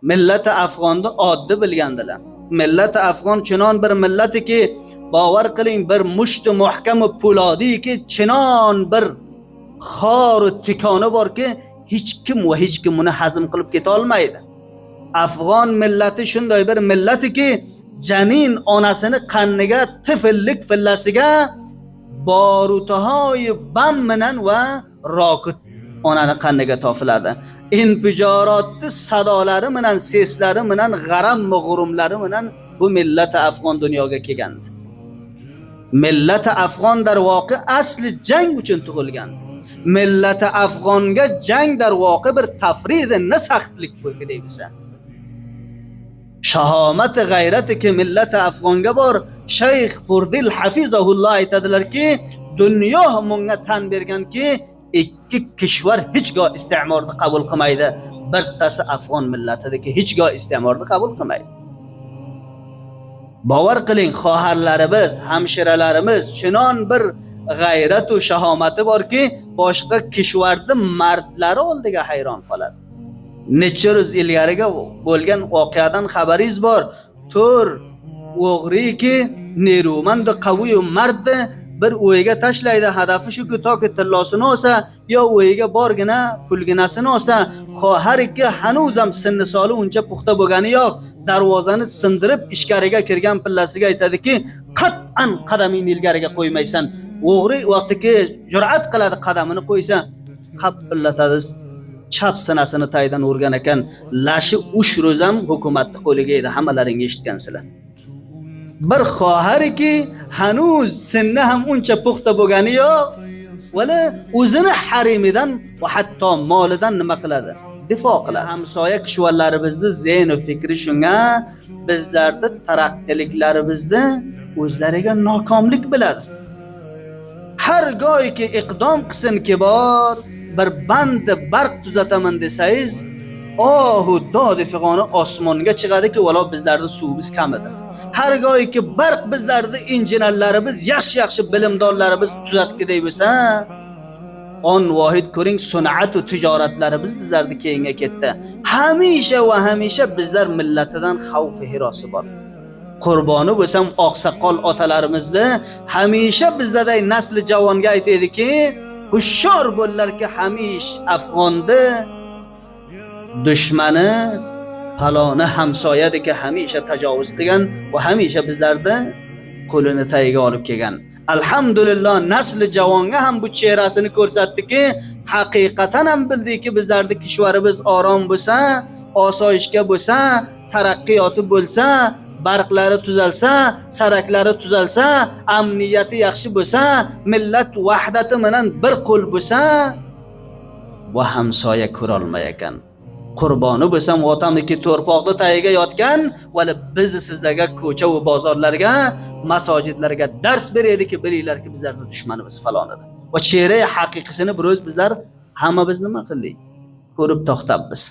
Millati afg'onni oddi bilgandilar. Millati afg'on chunon bir millatiki, bovar qiling, bir mushti muhkamu po'lodiyki, chinon bir xoru tikoni borki, hech kim va hech kim uni hazm qilib keta olmaydi. Afg'on millati shunday bir millatiki, janin onasini qanniga tifillik fillasiga borutahoyi bam bilan va rokit onani qanniga tofiladi. Infijorotni sadolari bilan, seslari bilan, g'aram g'urumlari bilan bu millati afg'on dunyoga kelgandi. Millati afg'on darvoqe asli jang uchun tug'ilgan. Millati afg'onga jang darvoqe bir tafridi na saxtlik bo'lsa. Shahomati g'ayratiki millati afg'onga bor. Shayx Purdil hafizahulloh aytadilarki, dunyo bunga tan berganki, ikki kishvar hechgoh iste'morni qabul qilmaydi. Bittasi afg'on millatidiki hechgoh iste'morni qabul qilmaydi. Bovar qiling, xoharlarimiz, hamshiralarimiz chunon bir g'ayratu shahomati borki, boshqa kishvarni mardlari oldiga hayron qoladi. Necha yuz ilgariga bo'lgan voqeadan xabaringiz bor. To'r o'g'riki nerumand qaviyu mardni bir o'yiga tashlaydi. Hadafi shuki, toki tillosini olsa yo o'yiga borgina pulginasini olsa. Har ikki hanuz ham sinni soli uncha puxta bo'lgani yo'q. Darvozani sindirib ichkariga kirgan pillasiga aytadiki, qat'an qadamingni ilgariga qo'ymaysan. O'g'ri vaqtiki jur'at qiladi, qadamini qo'ysa, qapillatadi, chap sinasini taydan urgan ekan. Lashi uch ro'zam hukumatni qo'liga edi, hammalaring eshitgansizlar. Bir xohariki hanuz sinni ham uncha puxta bo'lgani yo'q, vala o'zini harimidan va hatto molidan nima qiladi? Difo qiladi. Hamsoya kishvarlarimizni zehn fikri shunga, bizlarni taraqqiyliklarimizni o'zlariga nokomlik biladi. Har gohiki iqdom qilsin bor, bir bandi barq tuzataman desangiz, ohu dodi fig'oni osmonga chiqadiki, valo bizlarni suvimiz kam edi. Har gohiki barq bizlarni injenerlarimiz, yaxshi-yaxshi bilimdonlarimiz tuzatgiday bo'lsa, on vohid ko'ring, sun'at va tijoratlarimiz bizlarni keyinga ketdi. Hamisha va hamisha bizlar millatidan xavf hirosi bor. Qurboni bo'lsam oqsoqol otalarimizni hamisha bizlarday nasli javonga aytadiki, hushyor bo'llarki, hamish afg'onni dushmani paloni hamsoyadiki hamisha tajovuz qilgan va hamisha bizlarni qo'lini tagiga olib kelgan. Alhamdulillah, nasli javonga ham bu chehrasini ko'rsatdiki, haqiqatan ham bildikki, bizlarni kishvarimiz orom bo'lsa, osoyishga bo'lsa, taraqqiyoti bo'lsa, barqlari tuzalsa, saraklari tuzalsa, amniyati yaxshi bo'lsa, millat vahdati bilan bir qo'l bo'lsa, va hamsoya ko'rolmay ekan. Qurboni bo'lsam otamniki to'rpoqni tagiga yotgan, vala bizni sizlarga ko'cha va bozorlarga, masojidlarga dars beradiki, bilinglarki, bizlarning dushmanimiz falon edi. Va chehra haqiqisini bir o'z bizlar hamma biz nima qildik? Ko'rib to'xtabmiz.